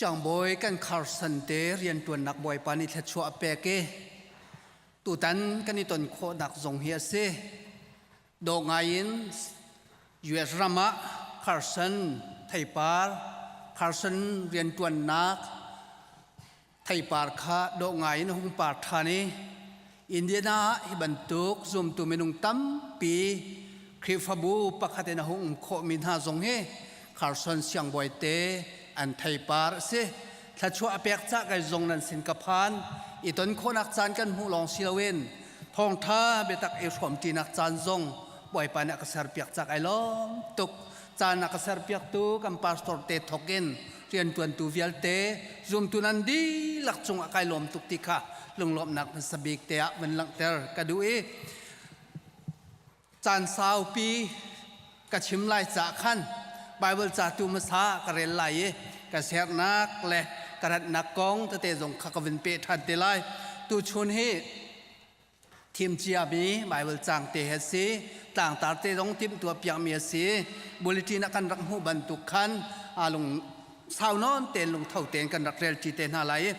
Siangbawi kan Carson te rianṭuannak Bawipa nih thluachuah a pek i tutan kan i ton khawhnak zong hi a si. Dawh ngai in US ram ah Carson theipar, Carson rianṭuannak theipar kha dawh ngai in a hung par ṭhan i Indiana ah hi bantuk zumtu minung tampi Khrihfabu pakhat in a hung um khawhmi hna zong hi Carson siangbawi te an theipar a si. Thluachuah a pek cah kai zong nan sin ka phan. I ton khawhnak caan kan hmuh lawng si loin thawngṭha biatak i hrawmṭinak caan zong Bawipa nih a ka serpiak cak ai lawm tuk. Caan a ka serpiaktu kan pastor te thawk in rianṭuantu vialte zumtu nan dihlak cungah kai lawm tuk ti kha lunglawmhnak hmasa bik te ah van langhter ka duh i caan saupi ka chim lai caah khan Bible ca tu hmasa ka rel lai i ka sernak le ka ratnak kong tete zong kha ka vun peh ṭhan te lai. Tuchun hi thim ciami Bible caang te he si tlangtar te zong timhtuah piakmi a si. Bulletin ah kan rak hmuh bantuk khan lung sau nawn tein lungtho tein kan rak rel ṭi te hna lai i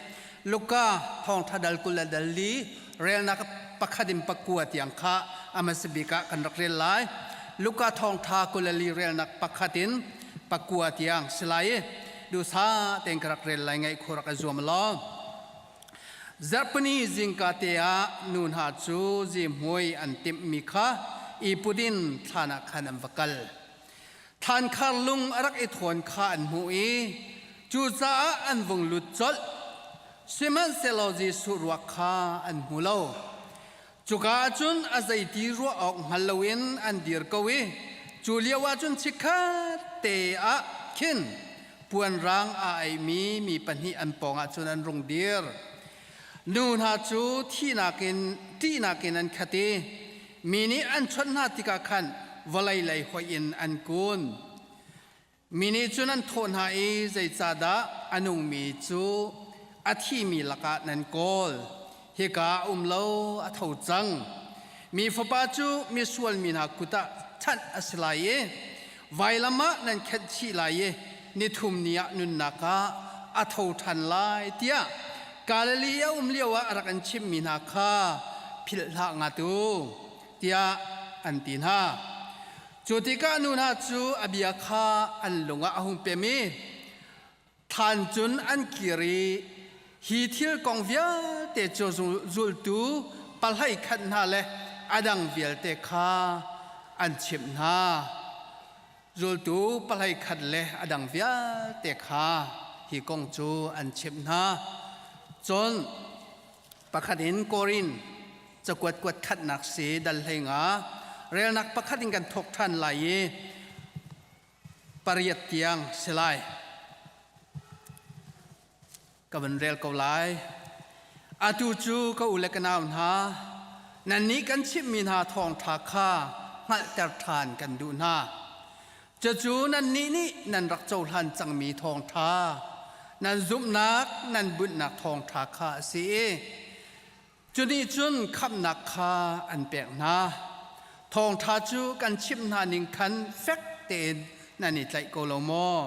Luka thawngṭha dal 20 le dal 4 relnak pakhat in pakua tiang kha a hmasa bik ah kan rak rel lai. Luka thawngṭha 24 relnak pakhat in pakua tiang si lai i duhsah tein ka rak rel lai ngaih khawh rak i zuam law. Zarhpini zingka te ah nu hna cu zihmui an timhmi kha i put in thlan ah khan an va kal. Thlankhar lung a rak i thawn kha an hmuh i cucaah an vung lut colh. Sihmanhsehlaw Jesuh ruak kha an hmu lo. Cuka ah cun a zeiti ruah awk hngal loin an dir ko i cu lioah cun chikkhat te ah khin puan rang aa aihmi mi pahnih an pawngah cun an rung dir. Nu hna cu thihnak in ṭihnak in an khat i mi nih an chawnh hna tikah khan vawlei lei hoih in an kun. Mi nih cun an thawh hna i zeicahdah a nungmi cu a thimi lakah nan kawl? Hika a um lo, a tho cang. Mi Fapa cu misual mi hna kut ah chanh a si lai i vailam ah nan khenh chih lai i nithum ni ah nunnak ah a tho ṭhan lai tiah Galilee a um lioah a rak in chimhmi hna kha philh hlah ngat u tiah an ti hna. Cu tikah nu hna cu a bia kha an lung ah a hung pem i thlan cun an kir i hi thil kong vialte cu zultu pahlei khat hna le a dang vialte kha an chimh hna. Zultu pahlei khat le a dang vialte kha hi kong cu an chimh hna. Cun pakhat in Korin cakuat kuat khatnak si dal 15 relnak pakhat in kan thawk ṭhan lai i pariat tiang si lai. Ka van rel ko lai. Atu cu ka u le ka nau hna, nannih kan chimhmi hna thawngṭha kha hngalhter ṭhan kan duh hna. Cucu nannih nih nan rak cohlan cangmi thawngṭha, nan zumhnak nan bunhnak thawngṭha kha a si i Cu nih cun khamhnak kha an pek hna. Thawngṭha cu kan chimh hna ning khan fek tein nan i tlaih ko lo maw?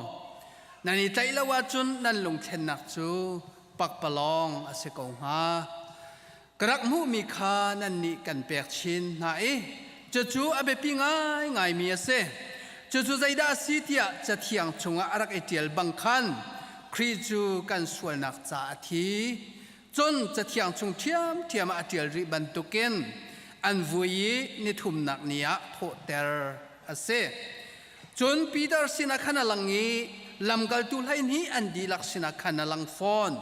Nan i tlaih lo ahcun nan lungthlennak cu pakpalawng a si ko hnga. Ka rak hmuhmi kha nannih kan pek chin hna i cucu a biapi ngaingaimi a si. Cucu zeidah a si tiah Cathiang chungah a rak i ṭial bang khan Khrih cu kan sualnak ca a thi. Cun Cathiang chung ṭhiamṭhiam ah a ṭial rih bantukin an vui i nithumnak ni ah thawhter a si. Cun Peter sinah khan a lang i lamkaltu 12 an dihlak sinah khan a lang fawn.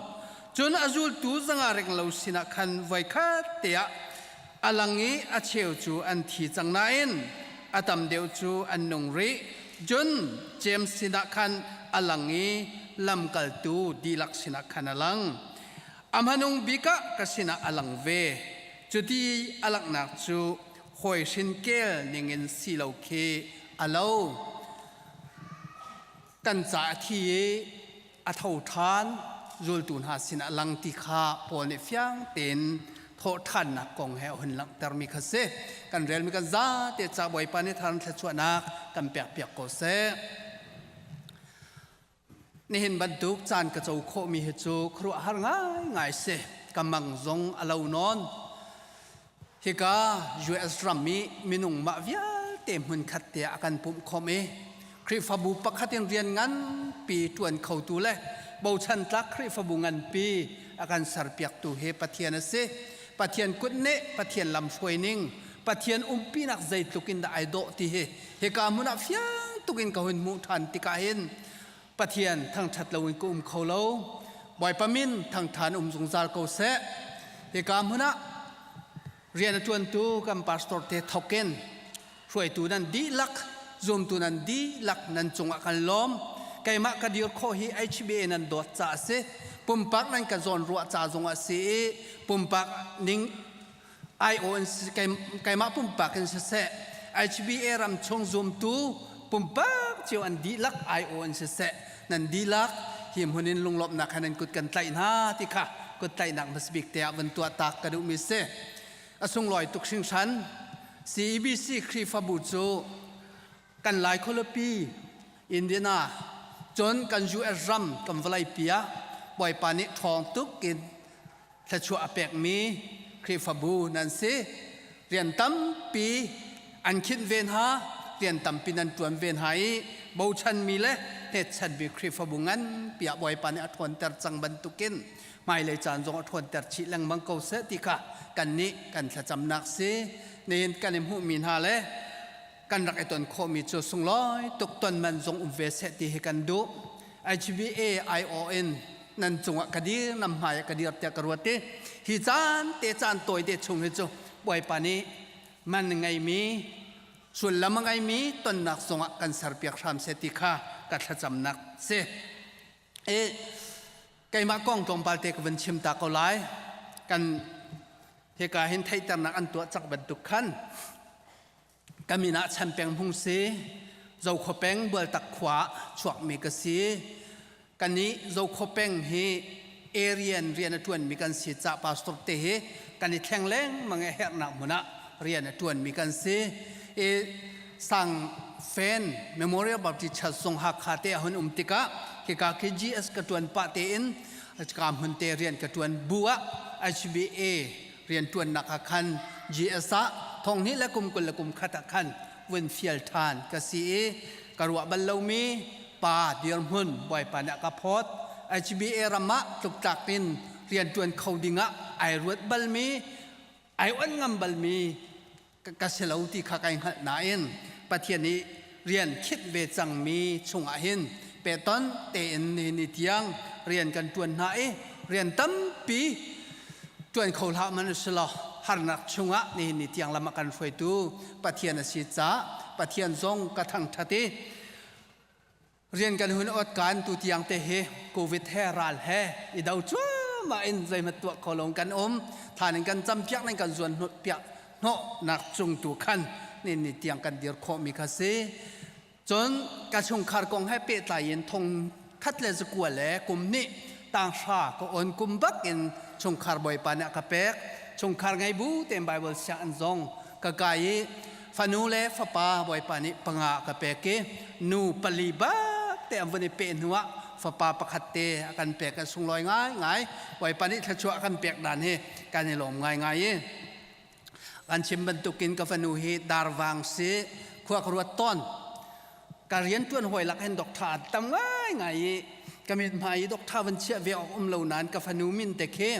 Cun a zultu 500 renglo sinah khan voikhat te ah a lang i a cheu cu an thi cang nain a tam deuh cu an nung rih. Cun James sinah khan a lang i lamkaltu dihlak sinah khan a lang. A hmanung bik ah ka sinah a lang ve. Cuti a langhnak cu hawi hrin kel ningin si lo khi a lo. Kan ca a thi i a tho ṭhan zultu hna sinah a lang ti kha Paul nih fiang tein thawhṭhannak kong he a hun langhtermi kha si. Kan relmi kan zate ca Bawipa nih thar thluachuahnak kan pekpiak ko seh. Nihin bantuk caan ka co khawhmi hi cu khuaruahhar ngaingai si. Ka mang zong a lo nawn. Hika US ram i minung mah vialte hmunkhat te ah a kan pumh khawm i Khrihfabu pakhat in rian nganpi ṭuan khotu le bochan tlak Khrihfabu nganpi a kan serpiaktu hi Pathian a si. Pathian kut nih Pathian lamhruai ning, Pathian umpinak zeitluk in dah ai dawh ti hi hika hmun ah fiang tuk in ka hun hmuh ṭhan tikah hin Pathian thangṭhat loin ka um kho lo. Bawipa min thangṭhan um zungzal ko seh. Hika hmun ah rian a ṭuantu kan pastor te thokin hruaitu nan dihlak, zumtu nan dihlak nan cungah kan lawm. Keimah ka dir khawh hi HBA nan dawt ca a si. Pumpak nan ka zawn ruah ca zong a si i pumpak ning IO in keimah pumpak in siseh HBA ram chung zumtu pumpak cio an dihlak IO in siseh nan dihlak hi hmun in lunglawmhnak he nan kut kan tlaih hna ti kha kut tlaihnak hmasabik te ah van tuah tak ka duhmi si. A sunglawi tuk hringhran. CEBC Khrihfabu cu kan Lai khualipi Indiana cun kan US ram kan vawleipi ah Bawipa nih ṭhawng tuk in thluachuah a pekmi Khrihfabu nan si. Rian tampi an khinh ve hna, rian tampi nan ṭuan ve hna i bochanmi le hnetchanmi Khrihfabu nganpi ah Bawipa nih a ṭhawnter cang bantukin hmailei caan zong a ṭhawnter chih lengmang ko seh ti kha kannih kan thlacamnak si. Nihin kan i hmuhmi hna le kan rak i ton khawhmi cu sunglawi tuk ton man zong um ve seh ti hi kan duh. HBA IO in nan cungah ka dir nam hmai ah ka dir tiah ka ruat i hi caan te caan tawi te chung hi cu Bawipa nih man ngeimi sullam a ngeimi tonnak zongah kan serpiak hram seh ti kha ka thlacamnak si. E keimah kong tlawmpal te ka vun chim ta ko lai. Kan hika hin theihternak an tuah cak bantuk khan Ka min ah Chan Peng Hmung si. Zokhua peng Bualtak khua chuakmi ka si. Kannih Zokhua peng hi area in rian a ṭuanmi kan si cah pastor te hi kan i thleng lengmang i herhnak hmun ah rian a ṭuanmi kan si. I Sang Fen Memorial Baptist Church zong Hakha te a hun um tikah hika khi GS ka ṭuan pah tein ka hmun te rian ka ṭuan bu ah HBA rianṭuannak ah khan GS ah thonghnih le kum 20 le kum khat ah khan vun fial ṭhan ka si i ka ruah bal lomi pa dirhmun Bawipa nih a ka phawt. HBA ram ah tluktlak in rianṭuan kho dingah ai ruat balmi, ai onh ngam balmi ka si lo ti kha kai hngalh nain Pathian nih rian khinh ve cangmi chungah hin pehton tein nihin ni tiang rian kan ṭuan hna i rian tampi ṭuan kho hlah man u silaw harnak chungah nihin ni tiang lam a kan hruaitu Pathian a si caah Pathian zong ka thangṭhat i Rian kan hun ot kan tu tiang te hi COVID he ral he i do cuahmah in zeihmanh tuah kho lo kan um. Than in kan campiak nan kan zuan piak hnawh nak cung tu khan ni ni tiang kan dir khawh mi kha si. Cun ka chungkhar kong he pehtlai in thong khat le zakua le kum nih tanghra ka on kum bak in chungkhar bawipa nih a ka pek. Chungkhar ngei bu tein Bible sianginn zong ka kai i fanu le fapa bawipa nih panga ka pek i nu pali bak te an vun i peh hnu ah fapa pakhat te a kan pek a sunglawi ngai ngai bawipa nih thluachuah a kan pek dan hi kan i lawm ngai ngai i kan chim bantukin ka fanu hi darvang si khua ka ruat tawn ka rian tuan hawi lak hin doctor tam ngai ngai i ka mit hmai i doctor van chiah ve awk um lo nain ka fanu min te khi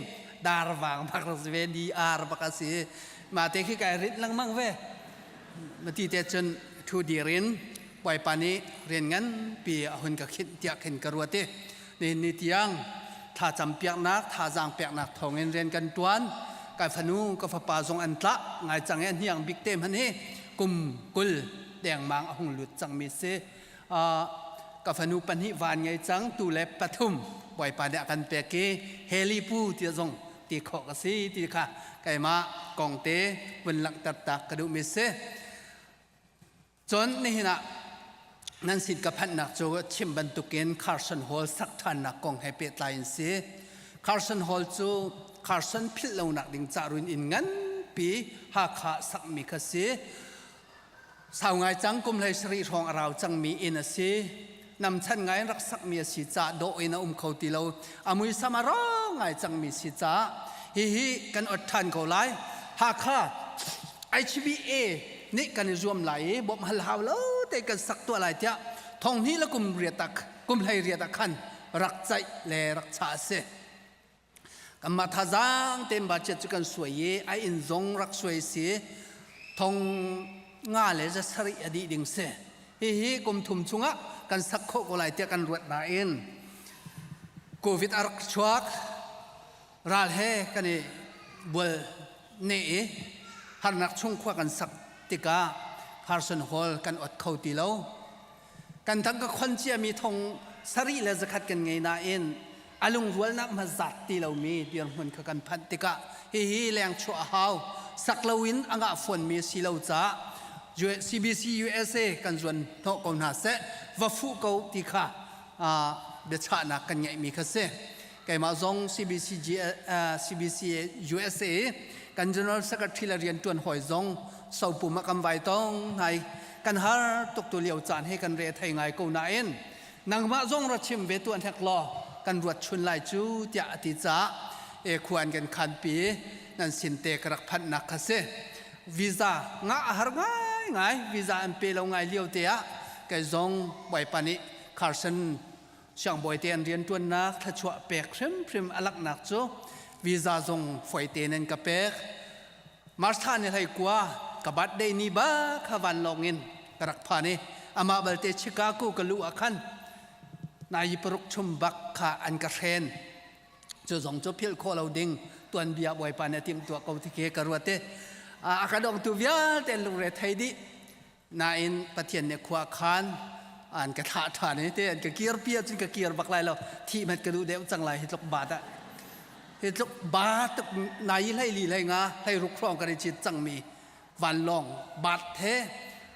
darvang bak si ve DR bak a si ma te khi kai rit lengmang ve mati te cun thu dir in bawipa nih rian nganpi a hun ka khinh tiah khin ka ruat i nihin ni tiang thlacam piaknak thazaang peknak thawngin rian kan tuan ka fanu ka fapa zong an tlah ngai cang i a hniang bik te hmanh hi kum 20 dengmang a hung lut cangmi si. Ka fanu pahnih van ngei cang tu le pathum Bawipa nih a kan pek i Heli pu ti zong ti khawh ka si ti kha keimah kong te vun langhter tak ka duhmi si. Cun nihin ah nan sin ka phanhnak cu chim bantukin Carson Hall sak ṭhannak kong he pehtlai in si. Carson Hall cu Carson philh lonak ding ca ruin inn nganpi Hakha sakmi kha si. Sau ngai cang kum 17 hrawng a rau cangmi inn a si. Namchan ngai in rak sakmi a si caah dawh in a um kho ti lo. A muisam a rawng ngai cangmi si caah hihi kan ot ṭhan ko lai. Hakha HBA nih kan i zuam lai i bawmh hal hau lo te kan sak tuah lai tiah thong hnih le kum riat ah kum hlei riat ah khan rak caih le rak chah a si. Kanmah thazaang tein budget cu kan suai i a inn zong rak suai si thong nga le za sarih a dih ding si. Hihi kum thum chungah kan sak khawh ko lai tiah kan ruat nain COVID a rak chuak ral he kan i bual ne i harnak chung khua kan sak tikah Carson Hall kan ot kho ti lo. Kan tangka khon ciami thong sarih le zakhat kan ngei nain a lungrualnak hma zat ti lomi dirhmun kha kan phanh tikah hihi leng chuah a hau sak loin a ngah fawnmi si lo caah CBC USA kan zuan hnawh ko hna seh va fuh ko ti kha biachahnak kan ngeihmi kha si. Keimah zong CBC, CBC USA kan General Secretary le riantuan hawi zong sopum ah kan vai tong ngai kan har tuk tu lio caan he kan re thei ngai ko nain nangmah zong ra chim ve tuan hek law kan ruat chun lai cu tiah a ti caah e khuan kan khan pi nan sin te ka rak phanhnak kha si visa nga a har ngai ngai visa an pe lo ngai lio te ah kei zong bawipa nih Carson Siangbawi te an rianṭuannak thluachuah pek hrimhrim a langhnak cu visa zong fawi nan ka pek. March thla ni hlei kua ka birthday ni ba kha vanlawng in ka rak phan i amah balte Chicago ka luh ah khan nai paruk chum bak kha an ka hren. Cu zong cu philh khawh lo ding tuanbia Bawipa nih a timhtuah ko ti khi ka ruat i a ka dongtu vialte lungre thei dih. Nain Pathian nih khua khan an ka thlah ṭhan i te an ka kirpi ahcun ka kir bak lai lo thih hmanh ka duh deuh cang lai hi tluk baat ah hi tluk ba tuk nai hlei li hlei nga hlei ruk hrawng kan i cit cangmi vanlawng baat he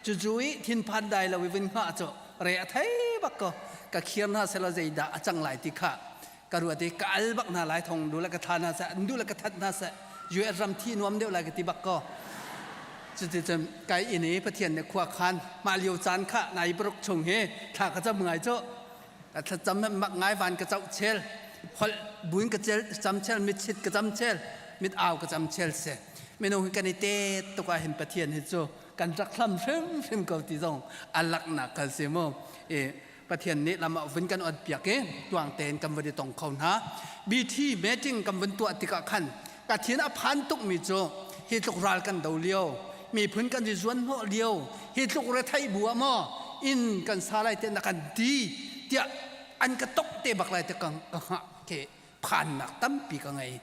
cucu i thinphan dai lo i vun hngah cu re a thei bak ko ka khir hna selaw zeidah a cang lai ti kha ka ruat i ka al bak hna lai thong du le ka tha hna seh an du le ka that hna seh US ram thi nuam deuh lai ka ti bak ko cuti cun kai inn i Pathian nih khua khan mah lio caan kha nai paruk chung hi thla ka cam ngai cu ka thlacam mak ngai van ka cauh chel holh buin ka cel cam chel mitchit ka cam chel mit au ka cam chel se minung hi kan i te tuk ah hin Pathian hi cu kan rak hlam hrimhrim ko ti zong a laknak kan si mu i Pathian nih lam ah vun kan on piak i tuang tein kan vun i tong kho hna. BT meeting kan vun tuah tikah khan ka thin a phan tukmi cu hi tluk ral kan do lio, miphun kan i zuan hnawh lio, hi tluk retheih bu ah maw inn kan sa lai te na kan ti tiah an ka tok te bak lai te ka hngah ke phannak tampi ka ngei.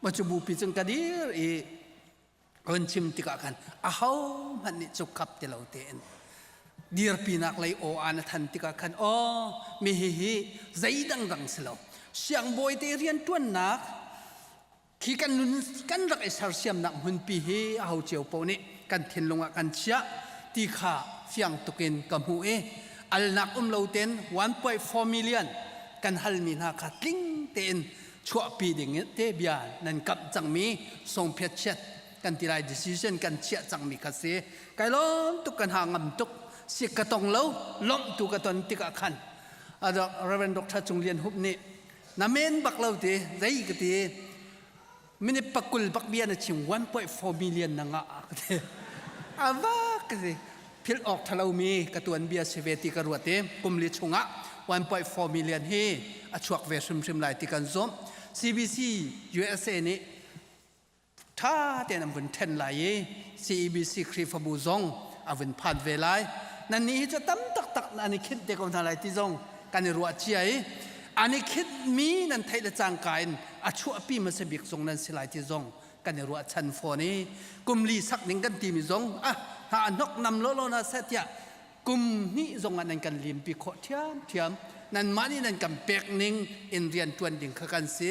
Ma cu bupi cun ka dir i Hun chim tikah khan ahohmanh nih cukkhap ti lo tein dirpinak lei aw aan a than tikah khan aw mi hihi zeidang dang si lo siangbawi te rianṭuannak khi kan nun kan rak i sersiamnak hmunpi hi aho cio paoh nih kan thinlung ah kan chiah ti kha fiang tukin ka hmuh i alnak um lo tein 1.4 million kan halmi hna kha tling tein chuahpi ding in te bia nan kamh cangmi songphiat chiat kan ti lai decision kan chiah cangmi kha si kai lawm tuk kan ha ngam tuk si ka tong lo lawmh tu ka ton tikah khan Reverend Dr. Cung Lian Hup nih na men bak lo ti zei ka ti minute pakul bak bia na chim 1.4 million na ngah ka ti ava ka ti philh awk ṭhalomi ka tuanbia si ve ti ka ruat i kum li chungah 1.4 million hi a chuak ve hrimhrim lai ti kan zumh. CBC USA nih ṭha tein an vun ṭhen lai i CEBC Khrihfabu zong a vun phan ve lai. Nannih hi cu tam taktak an i khinh te ko hna lai ti zong kan i ruah cia i an i khinhmi nan theih le cangka in a chuahpi hmasa bik zong nan si lai ti zong kan i ruahchan fawn i kum li sak ding kan timi zong ah ha hnok nam lawlaw na seh tiah kum hnih zong ah nan kan limpi khawh ṭhiamṭhiam nanmah nih nan kan pek ning in rian ṭuan ding kha kan si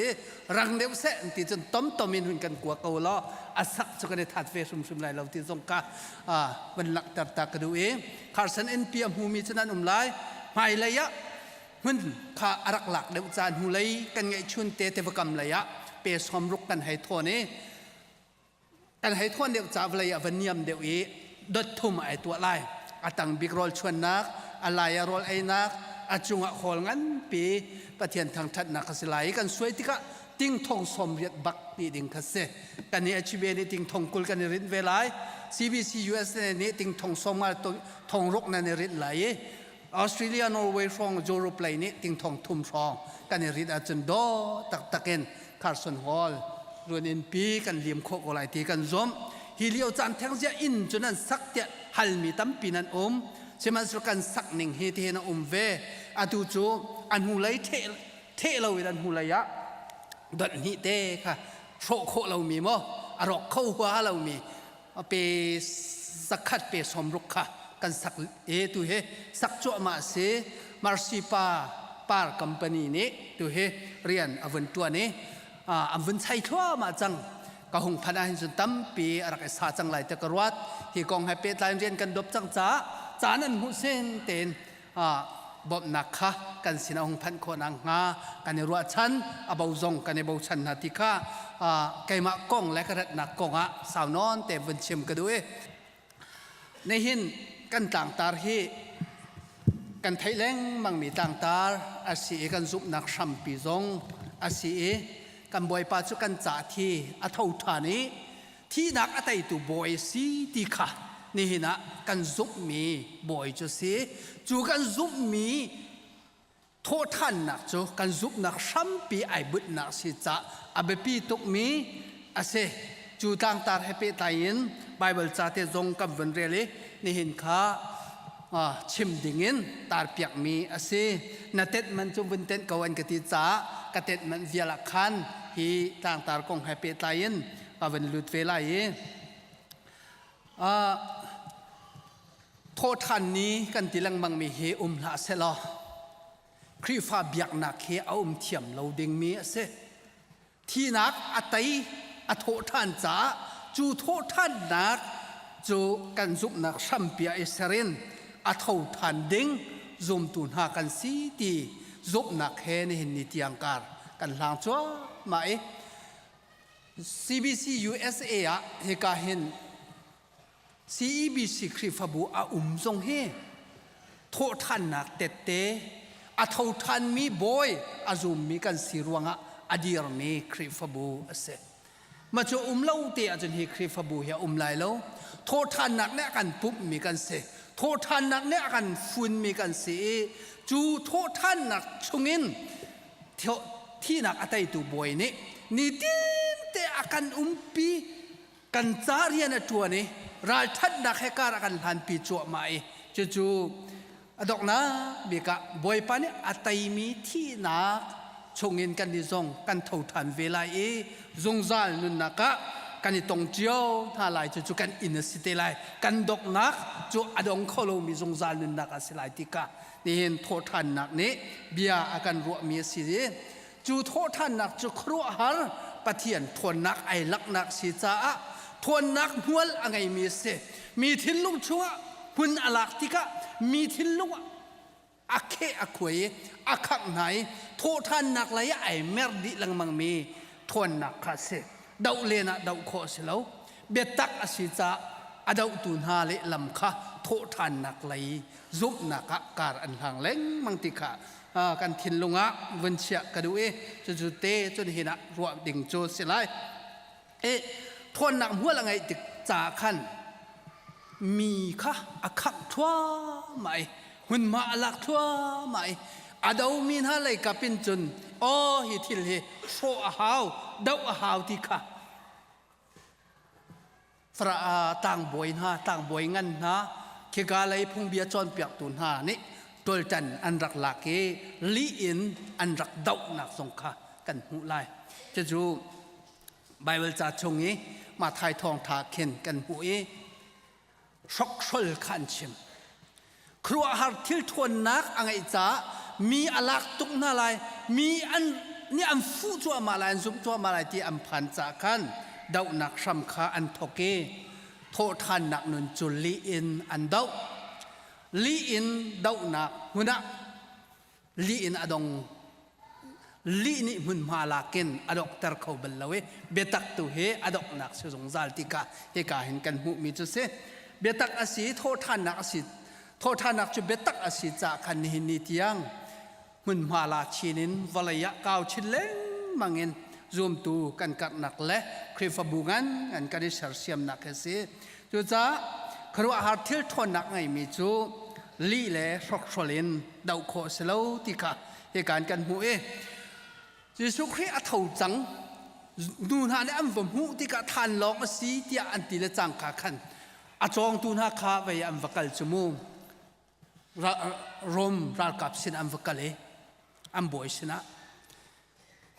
rang deuh seh an ti cun tomtom in hun kan kua ko law a sak cu kan i that ve hrimhrim lai lo ti zong ka van langhter ta ka duh i Carson NP a hmumi cu nan um lai hmailei ah hmun kha a rak lak deuh caan hnulei kan ngeihchun te tivakam lei ah pe sawm ruk kan hei thawn i kan hei thawn deuh ca vawlei ah va niam deuh i dot thum ai tuah lai a tang bik rawl chuannak a lai ah rawl einak. A cungah hall nganpi Pathian thangṭhatnak a si lai i kan suai tikah ting thong 80 bak ti ding kha si. Kan nih HBA nih ting thong 20 kan i rinh ve lai. CBC USA nih ting thong 50 thong ruk nan i rinh lai i Australia, Norway hrawng, Europe lei nih ting thong thum hrawng kan i rit ahcun daw taktak in Carson Hall ruan innpi kan lim khawh ko lai ti kan zumh. Hi lio caan theng zia inn cu nan sak tiah halmi tampi nan um. Sihmanhsehlaw kan sak ning hi tihin a um ve. Atu cu a hnulei theh, theh loin an hnulei ah donh hnih te kha hrawh khawh lomi maw a rawk kho huaha lomi pe zakhat pe 60 kha kan sak e tu hi sak cuahmah si Marcy pa par company nih tu hi rian a vun tuan i an vun chai thluahmah cang ka hung phan ah hin cun tampi a rak i sa cang lai te ka ruat hi kong he pehtlai in rian kan dop cang caah caan an hmuh sin tein bawmhnak kha kan sin a hung phanh khawh nakhnga kan i ruahchan a bo zong kan i bochan hna ti kha keimah kong le ka ratnak kong ah sau nawn te vun chim ka duh i nihin kan tlangtar hi kan theih lengmangmi tlangtar a si i kan zumhnak hrampi zong a si i kan Bawipa cu kan ca thi a tho ṭhan i thihnak a teitu bawi si ti kha nihin ah kan zumhmi bawi cu si cu kan zumhmi thawhṭhannak cu kan zumhnak hrampi ai bunhnak si cah a biapi tukmi a si cu tlangtar he pehtlai in Bible ca te zong kan vun rel i nihin kha chim dingin tarpiakmi a si na tenh man cu vun tenh ko an ka ti caah ka tenh man vial ah khan hi tlangtar kong he pehtlai in ka van lut ve lai i thawhṭhan ni kan ti lengmangmi hi um hlah sehlaw Khrihfa biaknak hi a um thiam lo dingmi a si. Thihnak a tei a thawhṭhan caah cu thawhṭhannak cu kan zumhnak hrampi ah i ser in a tho ṭhan ding zumtu hna kan si ti zumhnak he nihin ni tiang kar kan hlang cuahmah i CBC USA ah hika hin CEBC Khrihfabu a um zong hi thawhṭhannak tette a tho ṭhanmi bawi a zummi kan si ruangah a dirmi Khrihfabu a si. Ma cu um lo te ahcun hi Khrihfabu hi a um lai lo. Thawhṭhannak nih a kan pumhmi kan si. Thawhṭhannak nih a kan funmi kan si i cu thawhṭhannak chungin thihnak a teitu bawi nih nitinte a kan umpi kan ca rian a ṭuan i ralṭhatnak he kar a kan hlanpi cuahmah i cucu a donghnak bik ah Bawipa nih a teimi thihnak chungin kan i zong kan tho ṭhan ve lai i zungzal nunnak ah kan i tong cio hna lai cucu kan inn a si te lai kan donghnak cu a dong kho lomi zungzal nunnak a si lai tikah nihin thawhṭhannak nih bia a kan ruahmi a si i cu thawhṭhannak cu khuaruahhar Pathian ṭhawnnak ai laknak si caah ṭhawnnak hmual a ngeimi a si. Mi thinlung chungah hmun a lak tikah mi thinlung ah a kheh a khuai i a khangh hna i thawhṭhannak lei ah ai mer dih lengmangmi ṭhawnnak kha a si. Doh len ah doh khawh a si lo. Biatak a si caah a dohtu hna lehlam kha thawhṭhannak lei zumhnak ah kar an hlang lengmang ti kha kan thinlung ah vun chiah ka duh i cucu te cun hin ah ruah ding cu si lai e thawnnak hmual a ngeih tik ca khan mi kha a khangh thluahmah i hmunhma a lak thluahmah i a domi hna lei kap in cun aw hi thil hi hrawh a hau doh a hau ti kha Tlangbawi hna, tlangbawi ngan hna, khika lei phungbia cawnpiaktu hna nih ṭolṭan an rak lak i lih in an rak dohnak zong kha kan hmuh lai. Cucu Baibal ca chung i Matthai thawngṭha khin kan hmuh i hrokhrol kha an chim. Khuaruahhar thil ṭhawnnak a ngeih caah mi a lak tuk hna lai, mi an nih an fuh cuahmah lai, an zumh cuahmah lai ti an phan caah khan dohnak hram kha an thawk i thawhṭhannak nun cu lih in an doh. Lih in dohnak hmun ah lih in a dong lih nih hmunhma lakin a donghter kho bal lo i biatak tu hi a donghnak si zungzal ti kha hika hin kan hmuhmi cu si biatak a si thawhṭhannak a si. Thawhṭhannak cu biatak a si caah khan nihin ni tiang hmunhma la chin in vawlei ah kau chin lengmang in zumtu kan karhnak le Khrihfabu ngan ngan kan i sersiamnak hi a si. Cucaah khuaruahhar thil ṭhawnnak ngeimi cu lih le hrokhrol in doh khawh a si lo ti kha hikan kan hmuh i Jesuh Khrih a tho cang nu hna nih an va hmuh tikah than lawng a si tiah an ti le cangka khan a cawngtu hna kha vei an va kal cu mu Rom ralkap sin an va kal i an bawi sinah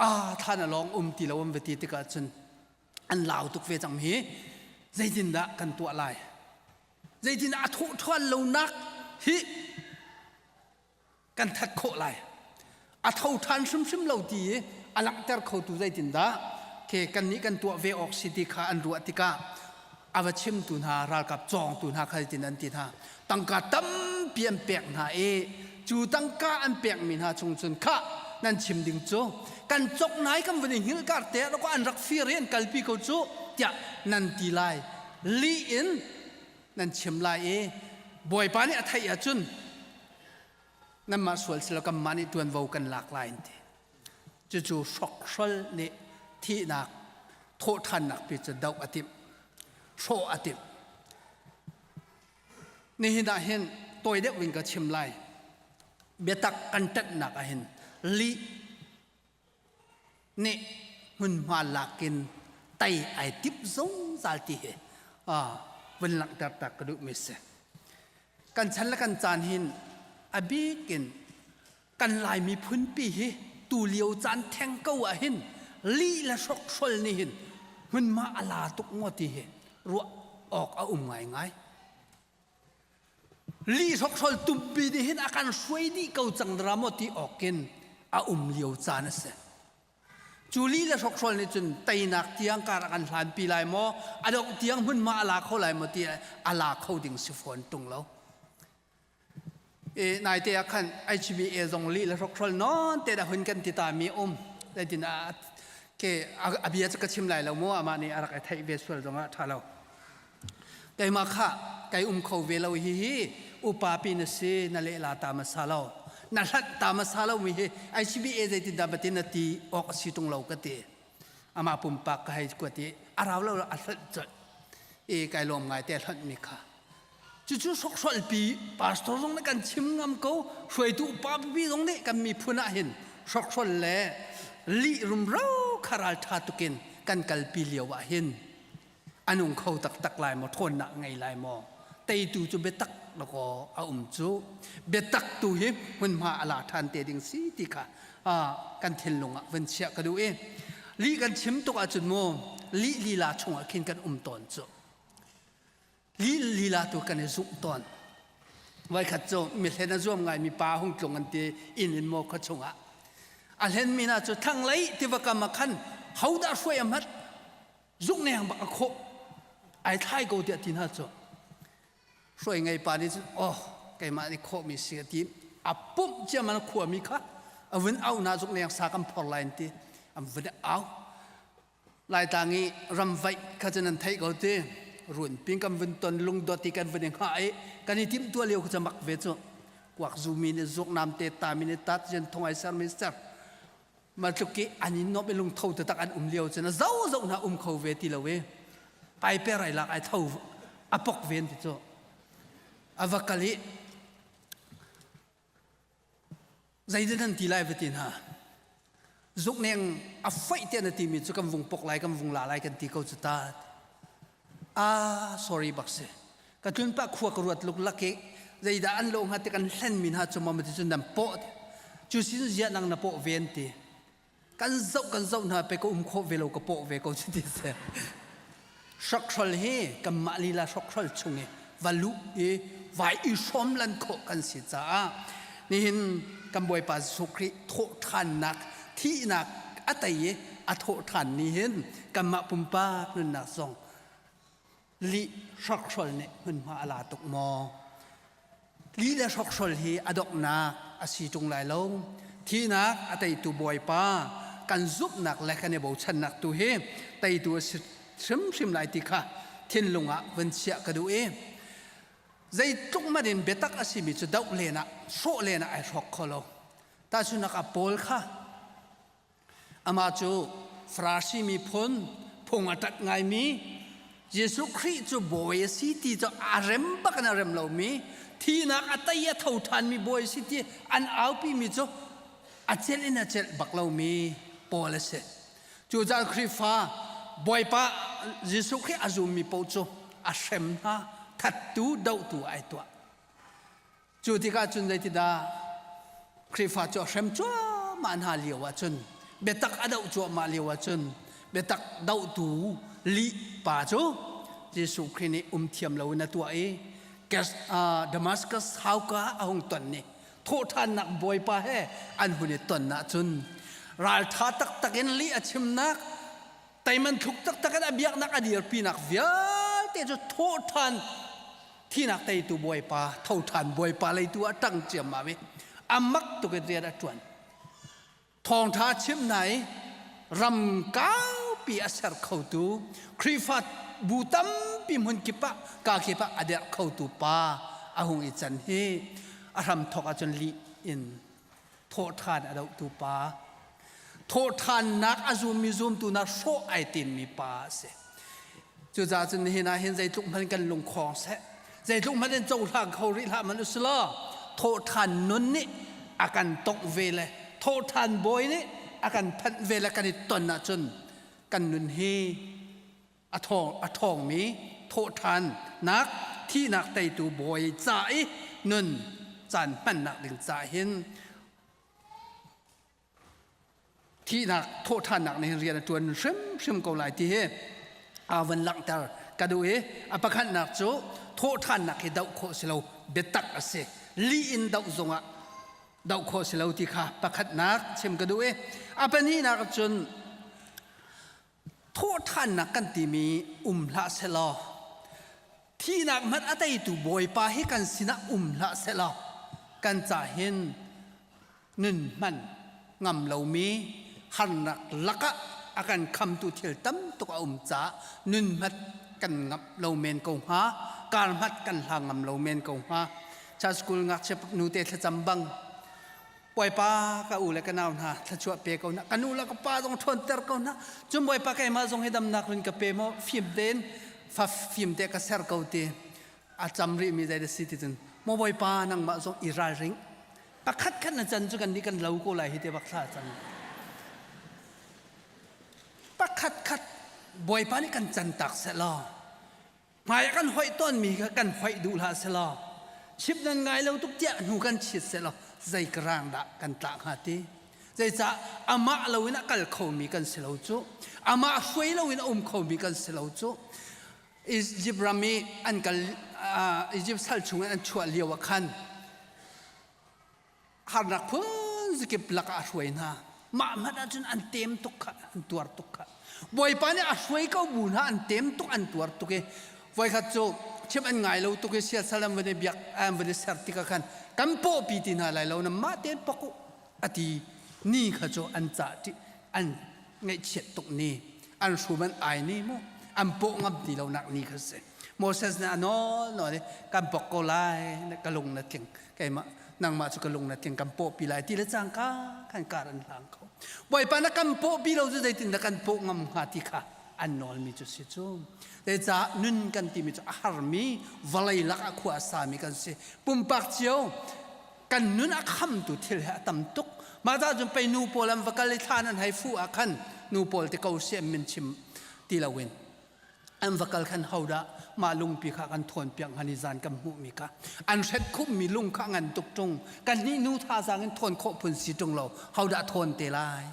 ah thlan a lawng um ti lo an va ti tikah cun an lau tuk ve cang hi zeitindah kan tuah lai zeitindah a thawh ṭhuan lonak hi kan that khawh lai a tho ṭhan hrimhrim lo ti i a langhter khotu zeitindah ke kannih kan tuah ve awk si ti kha an ruah tikah a va chimtu hna ralkap cawngtu hna kha tin an ti hna tangka tampi an pek hna i cu tangka an pekmi hna chung cun kha nan chim ding cu kan cok nai kan vun i hngilh kar te an rak fir i an kalpi ko cu tiah nan ti lai li in nan chim lai i bawipa nih a theih ahcun nanmah sual silo kanmah nih ṭuanvo kan lak lai an ti cucu hrokhrol nih thihnak thawhṭhannak pi cu doh a timh hrawh a timh nihin ah hin tawi deuh in ka chim lai biatak kan ṭanhnak ah hin lih nih hmunhma lak in tei ai timh zungzal ti hi vun langhter ta ka duhmi si. Kan chan le kan caan hin a bik in kan Lai miphunpi hi tu lio caan theng ko ah hin lih le hrokhrol nih hin hmunhma a la tuk maw ti hi ruah awk a um ngaingai. Lih hrokhrol tumpi nih hin a kan hruai dih ko cang dara maw ti awk in a um lio caan a si. Cu lih le hrokhrol nih cun teinak tiang kar a kan hlanpi lai maw, a dongh tiang hmunhma a la kho lai maw ti a la kho ding si fawn ṭung lo. E, naite ah khan HBA zong lih le hrokhrol non te dah hun kan ti ta mi um. Zeitin ah ke a bia cu ka chim lai lo mu amah nih a rak i theih ve sual zong ah ṭha lo. Keimah kha kai um kho ve lo hi hi upa pi na si na lehla ta hmasa lo na hlat ta hmasa lo mi hi ICBA zeitin dah batin na ti awk a si tung lo ka ti amah pumpak ka hei kuat i a rau lo a hlat colh i kai lawm ngai te hlat mi kha cucu sokhrol pi pastor zong nih kan chim ngam ko hruaitu upa pipi zong nih kan miphun ah hin hrokhrol le lih rumro kharal tha tukin kan kalpi lio ah hin a nung kho taktak lai maw ṭhawnnak ngei lai maw teitu cu biatak lakaw a um cu biatak tu hi hmunhma a la ṭhan te ding si ti kha kan thinlung ah vun chiah ka duh i lih kan chim tuk ahcun mu lih lila chungah khin kan um tawn cu lih lila tu kan i zumh tawn Voikhat cu mihlen a zuam ngaimi pa hung tlung an ti inn in maw khua chungah. A hlenmi hna cu thlanglei tiva kam ah khan hodah hruai a hmat zukneng bak a khawh ai thlai ko tiah ti hna cu hruai ngei pa nih cun oh keimah nih khawhmi si a ti a pumh ciaman khuami kha a vun au hna zukneng sa kan phor lai an ti an vun au Laitlang i ramvaih kha cu nan theih ko ti runping kan vun ton lungdot i kan vun i hngah i kan i timhtuah lio kha cu mak ve cu kuak zumi nih zuknam te tami nih tat jen thong ai ser mi ser ma tluk i an in nomh i lungtho taktak an um lio cun a zo zo hna um kho ve ti lo i paiper ai lak ai tho a pok ven ti cu a va kal i Zeidah nan ti lai va ti hna. Zukneng a foih tiah na timi cu kan vung pok lai kan vung la lai kan ti ko cu ta. Ah sorry bak si. Ka tlun pah khua ka ruat luk lak i zeidah an lo hnga ti kan hlen mi hna cu ma ti cun nan pawh cu sin zia nang na pawh ve an ti. Kan zoh kan zoh hna pe ka um khawh ve lo ka pawh ve ko cu ti si. Hrokhrol hi kanmah lila hrokhrol chung i va luh i vai i hrawm lan khawh kan si caah nihin kan Bawipa Jesuh Khrih thawhṭhannak thihnak a tei i a thawhṭhan ni hin kanmah pumpak nunnak zong lih hrokhrol nih hmunhma a la tuk maw? Lih le hrokhrol hi a donghnak a si ṭung lai lo. Thihnak a teitu Bawipa kan zumhnak le kan i bochannak tu hi teitu a si hrimhrim lai ti kha thinlung ah vun chiah ka duh i. Zeitluk man in biatak a simi cu doh len ah, hrawh len ah ai hrawk kho lo. Tahchunhnak ah Paul kha amah cu Farasi miphun phung a ṭat ngaimi Jesuh Khrih cu bawi a si ti cu a rem bak in a rem lomi thihnak a tei a tho ṭhanmi bawi a si ti an aupimi cu a celh in a celh bak lomi Paul a si. Cucaah Khrihfa Bawipa Jesuh Khrih a zummi paoh cu a hrem hna, thattu, dohtu ai tuah. Cu tikah cun zeitidah Khrihfa cu a hrem cuahmah hna lio ahcun biatak a doh cuahmah lio ahcun biatak dohtu lih pa cu Jesuh Khrih nih um thiam loin a tuah i Damascus hauka a hung ton ni thawhṭhannak Bawipa he an hun i ton ahcun ralṭha taktak in lih a chimnak teiman thluk taktak in a biaknak a dirpinak vialte cu thawhṭhan thinak teitu Bawipa thoṭhan Bawipa leitu ah ṭang ciammam i a mak tuk in rian a ṭuan Thawngṭha chimh hna i ram kaupi a ser khotu Khrihfa bu tampi hmun kip ah kaa kip ah a derh khotu pa a hung i can hi a hramthawk ahcun lih in thawhṭhan a dohtu pa thawhṭhannak a zummi zumtu na hrawh ai timmi pa a si. Cucaah cun nihin ah hin zeitluk hmanh kan lungkhawng seh, zeitluk hmanh in cohlang kho rih hlah hmanh usilaw thawhṭhan nun nih a kan tongh ve le thawhṭhan bawi nih a kan phanh ve le kan i ton ahcun kan nun hi a thawng a ṭhawngmi thawhṭhannak thihnak teitu bawi ca i nun caan hmannak ding ca hin Thihnak thawhṭhannak nih rian a ṭuan hrimhrim ko lai ti hi aa van langhter ka duh i a pakhatnak cu thawhṭhannak hi doh khawh si lo biatak a si. Lih in doh zongah doh khawh si lo ti kha pakhatnak chim ka duh i a pahnihnak cun thawhṭhannak kan timi um hlah selaw thihnak hmanh a teitu Bawipa hi kan sinah um hlah selaw kan ca hin nun hman ngam lomi harnak lakah a kan khamtu thil tam tuk a um caah nun hmat kan ngamh lo men ko hnga kar hmat kan hlang ngam lo men ko hnga cha school ngakchia nute thlacam bang Bawipa ka u le ka nau hna thluachuah pe ko hna ka nu le ka pa zong ṭhawnter ko hna cun Bawipa keimah zong hi damnak run ka pe maw fim tein fa fim te ka ser ko ti a cam rih mi zei da si ti cun maw Bawipa nangmah zong i ralring pakhat khat na can cu kan nih kan lo ko lai hi te bak thla cang pakhat khat Bawipa nih kan can tak seh law hmai ah kan hoih tawnmi kha kan hoih duh hlah selaw chim nan ngai lo tuk tiah hnu kan chiat selaw zei ka rang dah kan tlah hnga ti zeicah amah loin a kal khomi kan si lo cu amah hruai loin a um khomi kan si lo cu Egypt ram i an kal Egypt sal chung in an chuah lio ah khan harnak phun zakip lakah a hruai hna mah hmanh ahcun an tem tuk kha an tuar tuk kha bawipa nih a hruai ko bu hna an tem tuk an tuar tuk i voikhat cu chim an ngai lo tuk i siasal an van i biak an van i ser tikah khan kan pawhpi ti hna lai lo na mah tein pok u ati ni kha cu an cah an ngaihchiat tuk ni an hrum an ai ni mu an pawh ngam ti lo nak ni kha si Moses nih a nawl nawl i kan pok ko lai ka lung na tling keimah nangmah cu ka lung na tling kan pawhpi lai ti le cangka khan kar an hlang kho Bawipa na kan pawhpi lo cu zeitin dah kan pawh ngam hnga ti kha an nawlmi cu si cu zeicah nun kan timi cu a harmi vawlei lak ah khua a sami kan si pumpak cio kan nun a khamtu thil he a tam tuk mah ca cun pei nu pawl an va kal i thlan an hei fuh ah khan nu pawl te ko si an min chim ti loin an va kal khan hodah mah lungpi kha kan thawn piak hnga ni zan kan hmuhmi kha an hret khupmi lung kha ngan tuk ṭung kan nih nu thazaang in thawn khawh phun si ṭung lo hodah thawn te lai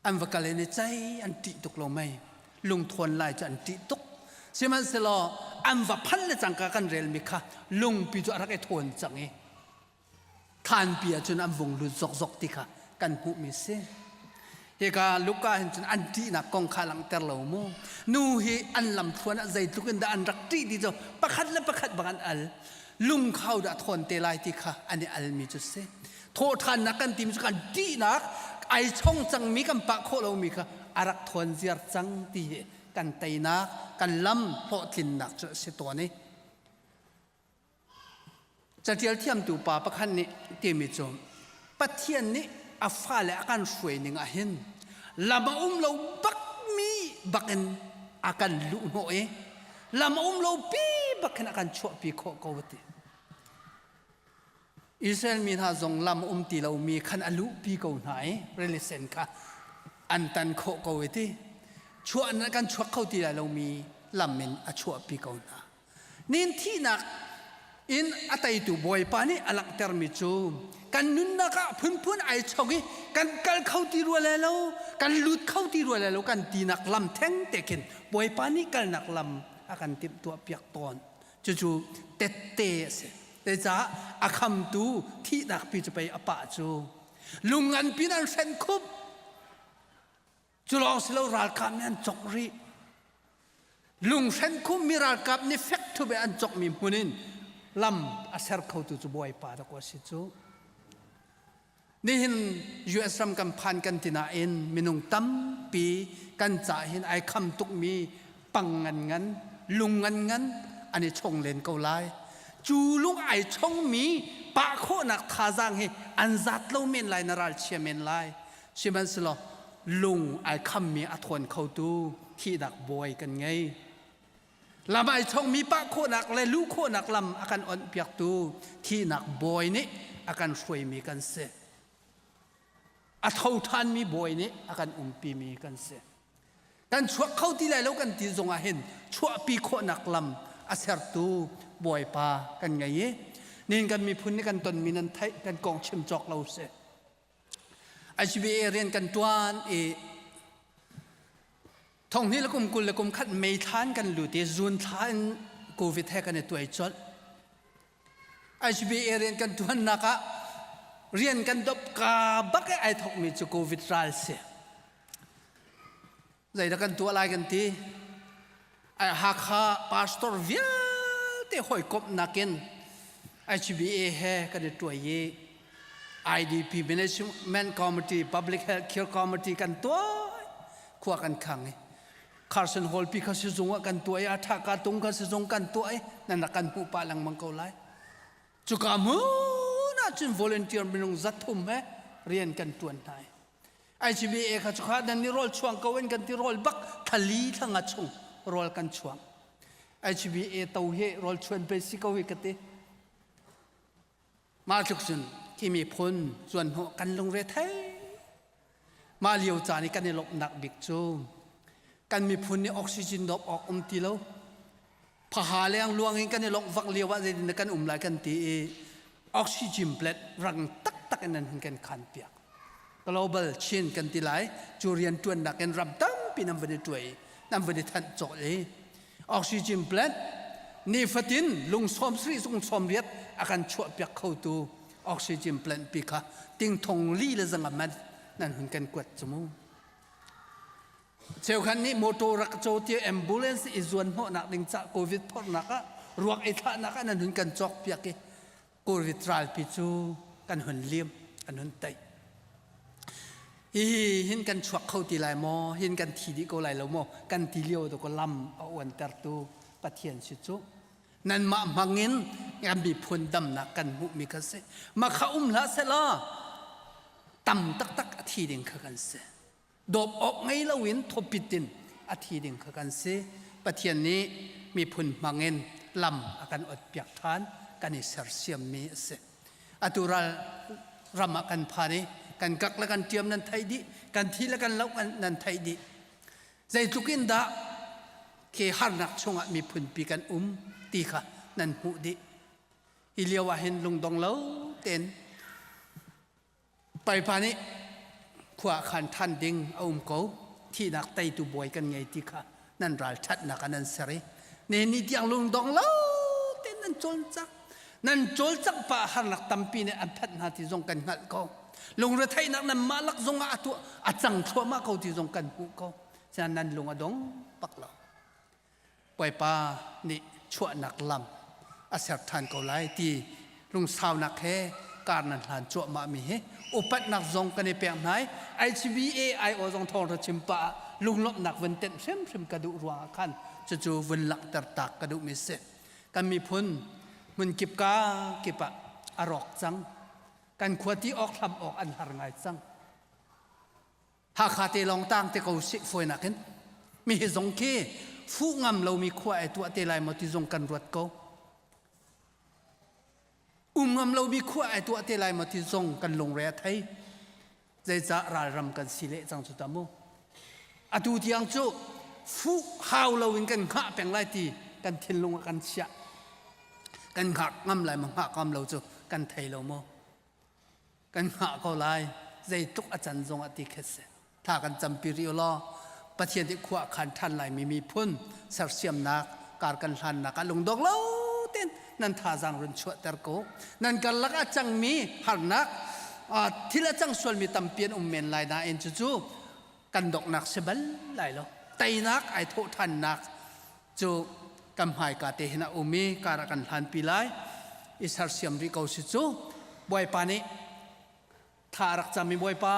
an va kal in i cei an ṭih tuk lo mei lungthawn lai cu an ṭih tuk sihmanhsehlaw an va phan le cangka kan relmi kha lungpi cu a rak i thawn cang i Thanpi ahcun an vung lut zokzok ti kha kan hmuhmi si. Hika Luka hin cun an ṭihnak kong kha langhter lo mu. Nu hi an lamthluan ah zeitluk in dah an rak ṭih ti cu pakhat le pakhat bang an al. Lungkhau dah thawn te lai ti kha an i almi cu si. Thawhṭhannak kan timi cu kan ṭihnak ai chong cangmi kan pah khawh lomi kha a rak thawn ziar cang ti hi kan teinak, kan lam hlawhtlinnak cu a si tawn i. Catial thiamtu pa pakhat nih timi cu Pathian nih a fale a kan hruai ning ah hin lam a um lo bakmi bakin a kan luhhnawh i lam a um lo pi bak hin a kan chuahpi khawh ko a ti. Israel mi hna zong lam um ti lomi khan a luhpi ko hna i rili sen kha an tan khawh ko i ti. Chuah kan chuak kho ti lai lomi lam in a chuahpi ko hna. Nin thihnak in a teitu Bawipa nih a langhtermi cu kan nunnak ah phunphun ai chok i kan kal kho ti rua le lo, kan lut kho ti rua le lo kan tinak lam theng te khin Bawipa nih kalnak lam a kan timhtuah piak tawn. Cucu tette a si. Zeicah a khamtu thihnak pi cu pei a pah cu. Lung nganpi in an hrenh khup. Cu lawng si lo ralkap nih an cawk rih. Lunghren khummi ralkap nih fek thup in an cawkmi hmun in lam a ser khotu cu Bawipa dah a si cu. Nihin US ram kan phan kan ti nain minung tampi kan ca hin ai kham tukmi pang ngan ngan, lung ngan ngan an i chong len ko lai. Cu lung ai chongmi pah khawhnak thazaang hi an zat lo men lai na ralchia men lai. Sihmanhsehlaw lung ai khammi a thawn khotu thihnak bawi kan ngei. Lam ai chongmi pah khawhnak le luh khawhnak lam a kan onh piaktu thihnak bawi nih a kan hruaimi kan si. A tho ṭhanmi bawi nih a kan umpimi kan si. Kan chuak kho ti lai lo kan ti zongah hin chuahpi khawhnak lam a sertu Bawipa kan ngei i nihin kan miphun nih kan tonmi nan theih kan kong chim cawk lo si. ICBA rian kan ṭuan i thonghnih le kum 20 le kum khat May thla in kan lut i June thla in COVID he kan i tuai colh. ICBA rian kan ṭuannak ah rian kan dop ka bak i ai thokmi cu COVID ral si. Zeidah kan tuah lai kan ti? Hakha pastor vialte hawikomhnak in HBA he kan i tuai i IDP Management Committee, Public Health Care Committee kan tuah khua kan khang i Carson Hall pi kha sizung ah kan tuah i a tha ka tung kha sizung kan tuah i nan rak kan hmuh pah lengmang ko lai. Cuka hmun ah cun volunteer minung zathum he rian kan tuan hna i ICBA kha cu kha nan nih rawl chuang ko in kan ti rawl bak thali thlanga chung rawl kan chuang ICBA to hi rawl chuan pe si ko hi ka ti mah tluk cun khi miphun zuan hnawh kan lungre thei mah lio caan i kan i lawmhnak bik cu kan miphun nih oxygen dawp awk um ti lo phaha leng luang in kan i longh vak lio ah zeitin kan um lai kan ti i oxygen plant rang taktak in an hun kan khan piak global chin kan ti lai cu rian tuannak in ram tampi nan van i tuai nan van i thanh cawh i oxygen plant nifatin lung sawm sri sung sawm riat a kan chuah piak khotu oxygen plant pi kha ting thong li le zanga man nan hun kan kuat chu mu Cheukhat nih motor rak caw ti ambulance i zuan hnawhnak ding ca COVID phorhnak ah ruak i thlahnak ah nan hun kan cawk piak i COVID ralpi cu kan hun liam kan hun tei. Hihi hin kan chuak kho ti lai maw hin kan thi dih ko lai lo maw kan ti lio to ko lam a uantertu Pathian si cu nanmah hmangin kan miphun damnak kan hmuhmi kha si makha um hlah selaw tam taktak a thi ding kha kan si dawp awk ngei loin thawpit in a thi ding kha kan si. Pathian nih miphun hmangin lam a kan ot piak ṭhan kan i sersiammi a si. Atu ral ram ah kan phan i kan kak le kan ṭiam nan theih dih, kan thi le kan loh nan theih dih. Zeitluk in dah khi harnak chungah miphunpi kan um ti kha nan hmuh dih. Hi lio ah hin lungdong lo tein Paipa nih khua khan ṭhan ding a um ko. Thihnak teitu bawi kan ngei ti kha nan ralṭhatnak ah nan ser i nihin ni tiang lungdong lo tein nan cawlcang. Nan cawlcangh pah harnak tampi nih an phanh hna ti zong kan hngalh ko. Lungretheihnak nanmah lak zongah a tuah a cang thluahmah ko ti zong kan hmuh ko. Sinain nan lung a dong bak lo. Bawipa nih chuahnak lam a ser ṭhan ko lai ti lungsaunak he kar nan hlan cuahmah mi hi upatnak zong kan i pek hna i HBA IO zong thawngṭha chim pah ah lunglawmhnak vun tenh hrimhrim ka duh ruangah khan cucu vun langhter tak ka duhmi si. Kan miphun hmun kip ka kip ah. a rawk cang. Kan khua ti awk hlam awk an har ngai cang. Hakha te lawng tang te ko sih fawinak in. Mi hi zong khi fuh ngam lomi khua ai tuah te lai maw ti zong kan ruat ko. Um ngam lomi khua ai tuah te lai maw ti zong kan lungre a thei. Zeicah ralram kan si leh cang cu ta mu. Atu tiang cu fuh hau loin kan hngah peng lai ti kan thinlung ah kan chiah. Kan hngak ngam lai maw hngah ngam lo cu kan thei lo maw. Kan hngah ko lai zeitluk a can zong ah ti khet si. Tha kan campi rih law Pathian nih khua a khan ṭhan laimi miphun sersiamnak kar kan hlannak ah lungdong lo tein nan thazaang run chuahter ko. Nan karlak a cangmi harnak thil a cang sualmi tampi an um men lai nain cucu kan donghnak si bal lai lo. Teinak ai thawh ṭhannak cu kan hmaika te hin a um i kar ah kan hlanpi lai. I sersiam rih ko si cu Bawipa nih Thla a rak cam i Bawipa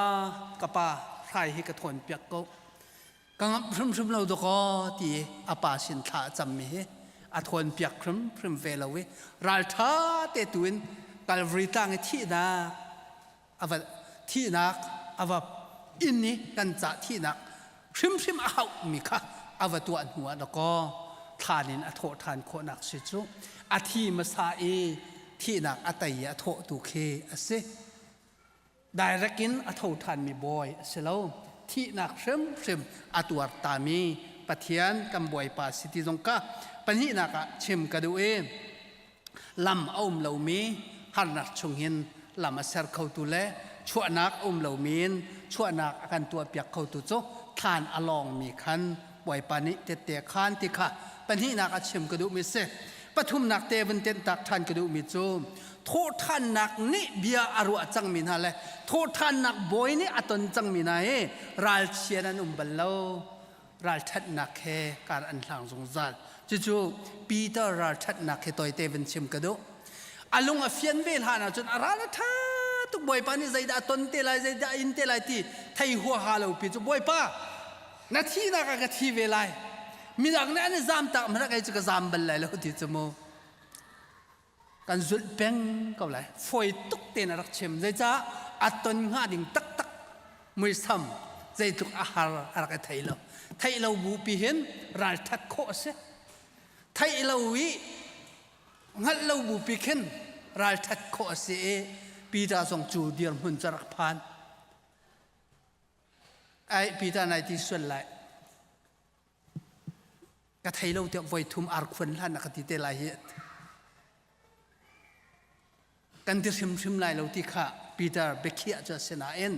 ka pa hrai hi ka thawn piak ko. Ka ngamh hrimhrim lo dawkaw ti i a pa sin thla a cammi hi a thawn piak hrimhrim ve lo i ralṭha te tu in Calvary tlang i thihnak a va thihnak a va inn i kan cah thihnak hrimhrim a hauhmi kha a va tuah hnu ah dawkaw thlan in a thawh ṭhan khawhnak si cu a thi hmasa i thihnak a tei i a thawhtu khi a si. Direct in a tho ṭhanmi bawi a si lo. Thihnak hrimhrim a tuar tami Pathian kan Bawipa si ti zong ka pahnihnak ah chim ka duh i lam a um lomi harnak chungin lam a ser khotu le chuahnak a um lomi in chuahnak a kan tuahpiak khotu cu thlan a lawngmi khan Bawipa nih tette khan ti kha pahnihnak a chim ka duhmi si. Pathumnak te vun tenhtak ṭhan ka duhmi cu thawhṭhannak nih bia a ruah cangmi hna le thawhṭhannak bawi nih a ton cangmi hna hi ralchian an um bal lo. Ralṭhatnak he kar an hlang zungzal. Cucu Peter ralṭhatnak he tawite vun chim ka duh. A lung a fian ve hlan ahcun a ral a ṭha tuk Bawipa nih zeidah a ton te lai zeidah a in te lai ti thei huaha lo pi cu Bawipa na thihnak ah ka thi ve lai midang nih an i zam tak hmanh ah kei cu ka zam bal lai lo ti cu mu kan zulh peng ko lai fawi tuk tein a rak chim zeicah a ton hnga ding taktak muisam zeitluk a har a rak i thei lo theih lo bu pi hin ralṭhat khawh a si theih lo i hngalh lo bu pi khin ralṭhat khawh a si i Peter zong cu dirhmun cu a rak phan Ai Peter nai ti sual lai. Ka thei lo tiah voi thum ar khuan hlan na ka ti te lai hi. Kan ti hrimhrim lai lo ti kha Peter biakhiah cu a si nain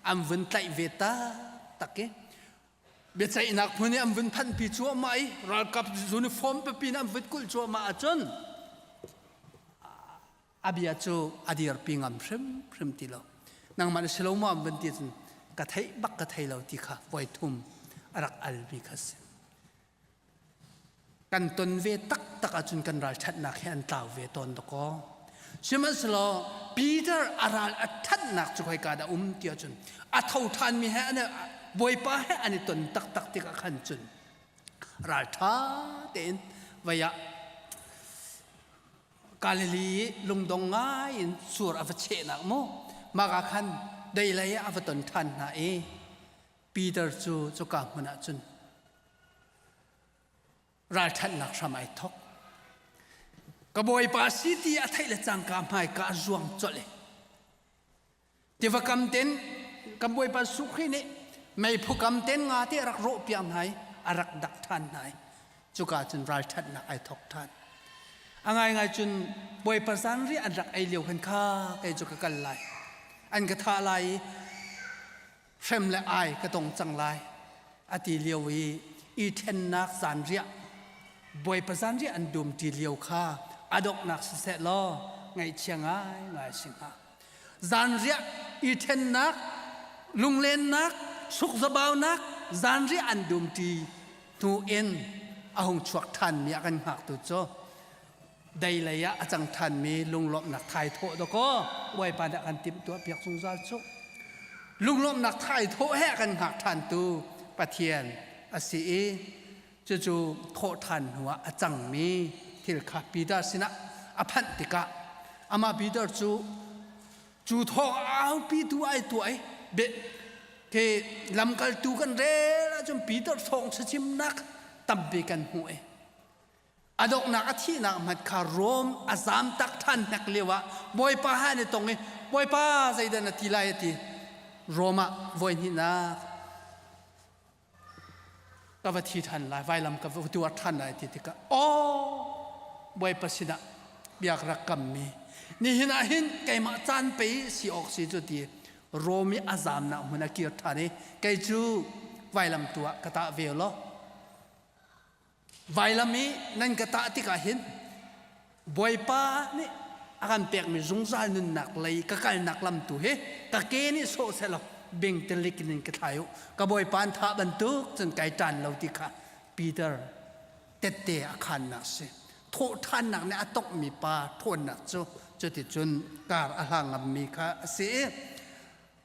an vun tlaih ve taktak i biaceihnak hmun i an vun phanhpi cuahmah i ralkap uniform pipi in an vun kulh cuahmah ahcun a bia cu a dirpi ngam hrimhrim ti lo nangmah na si lo maw an van ti cun ka theih bak ka thei lo ti kha voi thum a rak almi kha si kan ton ve taktak ahcun kan ralṭhatnak hi an tlau ve tawn dakaw sihmanhsehlaw Peter a ral a ṭhatnak cu khoika dah um ti ahcun a tho ṭhanmi he an bawipa he an i ton taktak tikah khan cun ralṭha tein vei ah Galilee i lungdong ngai in sur a va chehnak mu mah ah khan deilei ah a va ton ṭhan hna i Peter cu cuka hmun ah cun ralṭhatnak hram ai thawk. Ka bawipa si ti a theih le cangka hmaika a zuang colh i Tiva kam ten kan Bawipa Jesuh Khrih nih meiphu kam ten nga te a rak rawh piak hna i a rak dak ṭhan hna i cuka cun ralṭhatnak ai thawk ṭhan. A ngaingai cun Bawipa zanriah an rak ei lio khan kha kei cu ka kal lai. An ka thah lai i hrem le ai ka tong cang lai a ti lio i i ṭhennak zanriah Bawipa zanriah an dum ṭi lio kha a donghnak siseh law ngaihchia ngaingai si hnga. Zanriah i ṭhennak, lunglennak, sukzabaunak, zanriah an dumṭi hnu in a hung chuak ṭhanmi a kan hngaktu cu deilei ah a cang ṭhanmi lunglawmhnak thaithawh dawkaw Bawipa nih a kan timhtuah piak zungzal cu. Lunglawmhnak thaithawh he a kan hngak ṭhantu Pathian a si i cucu thawhṭhan hnuah a cangmi thil kha Peter sinah a phanh tikah. Amah Peter cu cu thawng aupi tu ai tuah i be ke lamkaltu kan rel ahcun Peter thawng chimnak tampi kan hmuh i a donghnak a thihnak hmanh kha Rom a zam tak ṭhan hnek lio ah Bawipa he an i tong i Bawipa zeidah na ti lai a ti Rom ah voi hnihnak ka va thi ṭhan lai vailam ka va tuar ṭhan lai ti tikah aw Bawipa sinah biak rak kammi nihin ah hin keimah caan pei si awk si cu ti Rom i a zamnak hmun a kir ṭhan i kei cu vailam tu ah ka tah ve law Vailam i nan ka tah tikah hin Bawipa nih a kan pekmi zungzal nunnak lei ka kalnak lam tu hi ka ke nih sawh sehlaw bingtelik in ka thlai u. Ka Bawipa an thah bantuk cun kai ṭan lo ti kha Peter tette a khannak si. Thawhṭhannak nih a tonghmi pa ṭhawnnak cu cuticun kar a hlang ngammi kha a si i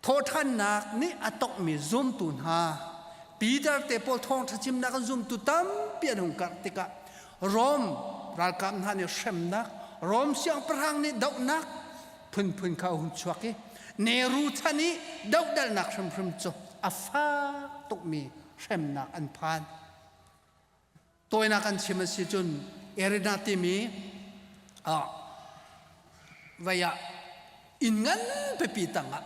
Thawhṭhannak nih a tonghmi zumtu hna Peter te pawl thawngṭha chimnak an zumtu tampi an hung karh tikah Rom ralkap hna nih hremnak, Rom siangpahrang nih dohnak phunphun kha a hun chuak i Neru chan i dohdalnak hrimhrim cu a fak tukmi hremnak an phan. Tawinak an chim a si cun Erina timi ah vei ah inn ngan pipi tangah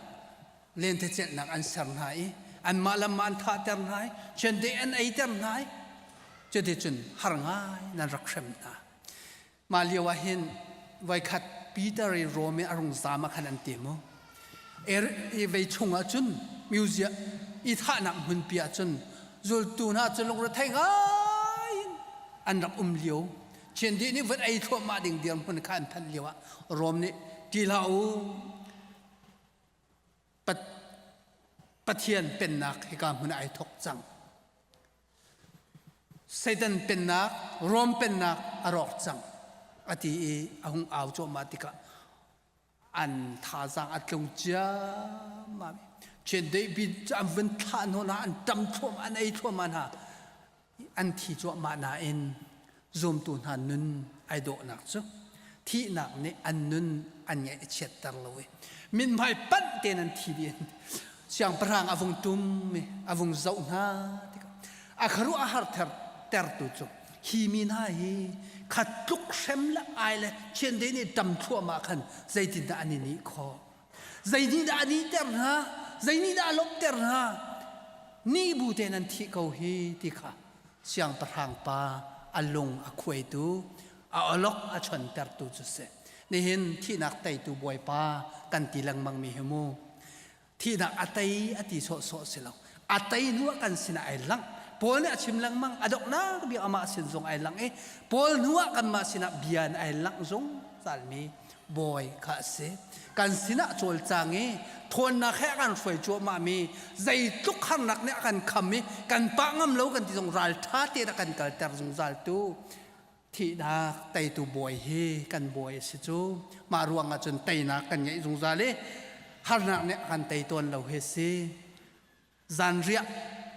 lentecelhnak an ser hna i anmah lam an thahter hna i chiandeih an eiter hna i cuticun har ngai nan rak hrem hna. Mah lio ah hin voikhat Peter i Rom i a rung zaam ah khan an ti mu. Er i vei chung ah cun museum i thahnak hmunpi ah cun zultu hna cu lungrethei ngai in an rak um lio. Chiandeih nih van ei thluahmah ding dirhmun kha an phanh lio ah Rom nih ṭih hlah u Pathian pennak hika hmun ah ai thawk cang. Satan pennak, Rom pennak a rawk cang a ti i a hung au cuahmah tikah an thazaang a tlung ciammam. Chiandeih bi cu an vun thlah hnu hna, an ṭam thluahmah, an ei thluahmah hna. An thi cuahmah nain zumtu hna nun ai dawhnak cu thihnak nih an nun an ngaih a chiatter lo i mithmai panh tein an thi dih. Siangpahrang a vung tum i a vung zoh hna tikah a khuaruah a har tertu cu hi mi hna hi khat tluk hrem le ai le chiandeih nih ṭam thluahmah khan zeitindah an i nih khawh? Zeinih dah a nihter hna? Zeinih dah a lawmhter hna? Nih bu tein an thih ko hi ti kha siangpahrang pa a lung a khuaitu, a awlok a chontertu cu si. Nihin thihnak teitu Bawipa kan ti lengmang mi hi mu. Thihnak a tei a ti sawhsawh si lo. A tei hnu ah kan sinah ai langh. Paul nih a chim lengmang, a donghnak bik amah sin zong ai langh i Paul hnu ah kanmah sinah bia in ai langh zungzalmi Bawi kha a si. Kan sinah cawlcang i ṭhawnnak he a kan hruai cuahmahmi zeitluk harnak nih a kan kham i kan pah ngam lo kan ti zong ralṭha tein a kan kalter zungzaltu thihnak teitu bawi hi kan bawi a si cu mah ruang ah cun teinak kan ngeih zungzal i harnak nih a kan tei tawn lo hi si zanriah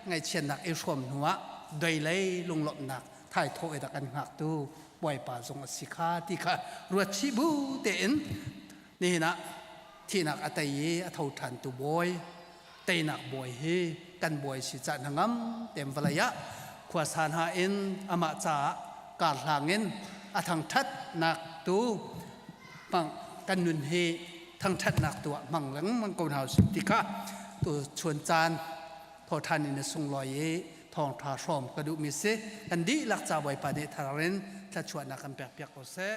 ngaihchiatnak i hrawm hnu ah doilei lunglawmhnak thaithawh i rak kan hngaktu bawipa zong a si kha ti kha ruat chih bu tein nihin ah thihnak a tei i a tho ṭhan tu bawi teinak bawi hi kan bawi si cah hnangam tem vawlei ah khuasa hna in amah caah kar hlang in a thangṭhatnak tu hmang kan nun hi thangṭhatnak tu ah hmang lengmang ko hna usih ti kha tu chuan caan thawṭhan in a sunglawi i thawngṭha hrawm ka duhmi si kan dihlak ca Bawipa nih thar in thluachuahnak kan pek piak ko seh.